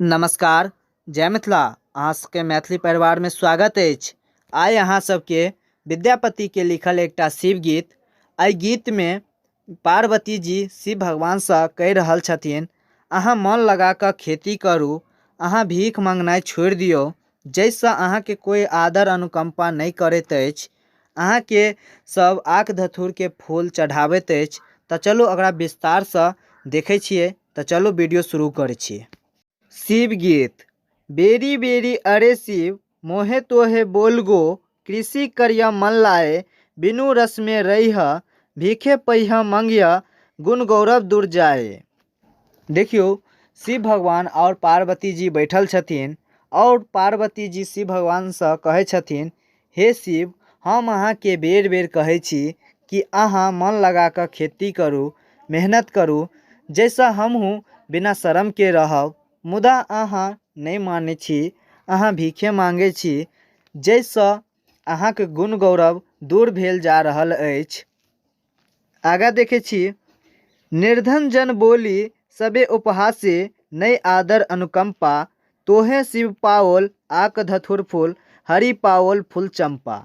नमस्कार, जय मिथिला। अहाँ सबके मैथिली परिवारमे स्वागत अछि। आइ अहाँ सबके विद्यापतिके लिखल एकटा शिव गीत, एहि गीतमे पार्वती जी शिव भगवानसँ कहि रहल छथिन, अहाँ मन लगा कऽ खेती करू, अहाँ भीख मङ्गनाइ छोड़ि दियौ, जाहिसँ अहाँके कोइ आदर अनुकम्पा नहि करैत अछि, अहाँके सब आक धथुरके फूल चढ़ाबैत अछि। तऽ चलू ओकरा विस्तारसँ देखै छियै। तऽ चलू वीडियो शुरू करै छी। शिव गीत। बेरी बेरी अरे शिव मोहे तोहे बोल गो, कृषि करिय मन लाए, बिनु रसमे रहिह, भीखे पहिह मंगिह, गुण गौरव दूर जाए। देखियौ, शिव भगवान आओर पार्वती जी बैठल छथिन आओर पार्वती जी शिव भगवानसँ कहै छथिन, हे शिव, हम अहाँके बेर बेर कहै छी कि अहाँ मन लगा कऽ खेती करू, मेहनत करू, जाहिसँ हमहूँ बिना शरमके रहब। मुदा अहाँ नहि मानै छी, अहाँ भीखे माँगै छी, जाहिसँ अहाँके गुण गौरव दूर भेल जा रहल अछि। आगाँ देखै छी, निर्धन जन बोली सबे उपहासे, नहि आदर अनुकम्पा, तोहे शिव पाओल आक धथुर फूल, हरि पाओल फूल चम्पा।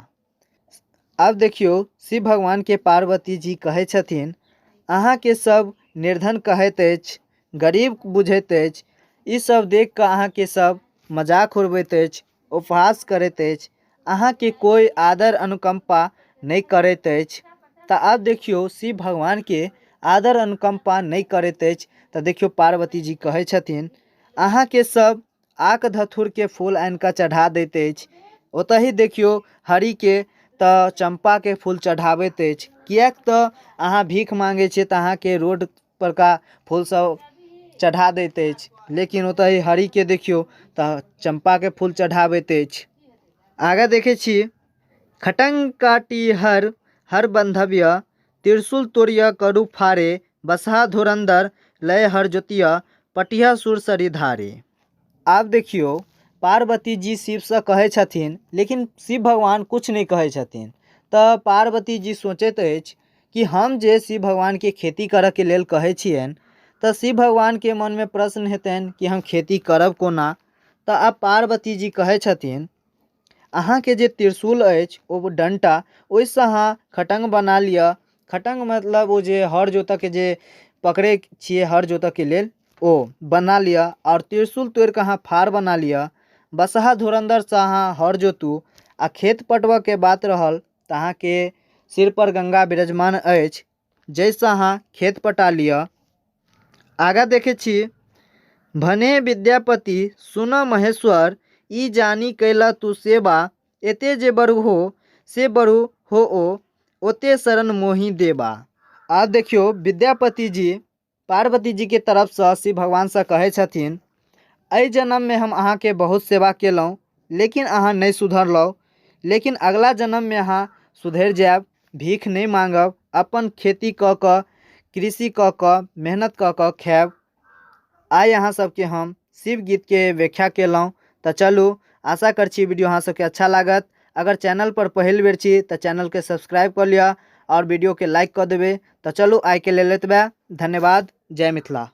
आब देखियौ, शिव भगवानके पार्वती जी कहै छथिन, अहाँके सब निर्धन कहैत अछि, गरीब बुझैत अछि, ई सब देख कऽ अहाँके सब मजाक उड़बैत अछि, उपहास करैत अछि, अहाँके कोइ आदर अनुकम्पा नहि करैत अछि। तऽ आब देखियौ, शिव भगवानके आदर अनुकम्पा नहि करैत अछि। तऽ देखियौ, पार्वती जी कहै छथिन, अहाँके सब आक धथुरके फूल आनि कऽ चढ़ा दैत अछि, ओतहि देखियौ हरिके तऽ चम्पाके फूल चढ़ाबैत अछि। किएक तऽ अहाँ भीख माँगै छियै तऽ अहाँके रोड परका फूलसभ चढ़ा दैत अछि, लेकिन ओतहि हरिके देखियौ तऽ चम्पाके फूल चढ़ाबैत अछि। आगाँ देखै छी, खटङ्ग काटी हर हर बन्धव्य, त्रिशूल तोड़िय करू फाड़े, बसहा धुरन्धर लय हर जोतिय, पटिया सुरसरि धारे। आब देखियौ, पार्वती जी शिवसँ कहै छथिन, लेकिन शिव भगवान किछु नहि कहै छथिन। तऽ पार्वती जी सोचैत अछि कि हम जे शिव भगवानके खेती करऽके लेल कहै छियनि तऽ शिव भगवानके मनमे प्रश्न हेतनि कि हम खेती करब कोना। तऽ आब पार्वती जी कहै छथिन, अहाँके जे त्रिशूल अछि, ओ डण्टा, ओहिसँ अहाँ खटङ्ग बना लिअ। खटङ्ग मतलब ओ जे हर जोतऽके जे पकड़ै छियै हर जोतऽके लेल, ओ बना लिअ, आओर त्रिशूल तोड़िकऽ अहाँ फाड़ बना लिअ, बसहा धुरन्धरसँ अहाँ हर जोतू, आ खेत पटबऽके बात रहल तऽ अहाँके सिरपर गङ्गा विराजमान अछि, जाहिसँ अहाँ खेत पटा लिअ। आगाँ देखै छी, भने विद्यापति सुनऽ महेश्वर, ई जानि कयलह तू सेवा, एते जे बरू हो से बरू हो ओ ओते शरण मोहि देबा। आब देखियौ, विद्यापति जी पार्वती जीके तरफसँ शिव भगवानसँ कहै छथिन, एहि जन्ममे हम अहाँके बहुत सेवा केलहुँ, लेकिन अहाँ नहि सुधरलहुँ, लेकिन अगिला जन्ममे अहाँ सुधरि जायब, भीख नहि माँगब, अपन खेती कऽ कऽ, कृषि कऽ कऽ, मेहनत कऽ कऽ खायब। आइ अहाँ सबके हम शिव गीतके व्याख्या केलहुँ। तऽ चलू, आशा करै छी वीडियो अहाँ सबके अच्छा लागत। अगर चैनल पर पहिल बेर छी तऽ चैनलके सब्सक्राइब कऽ लिअ आओर वीडियोके लाइक कऽ देबै। तऽ चलू, आइके लेल एतबे। धन्यवाद, जय मिथिला।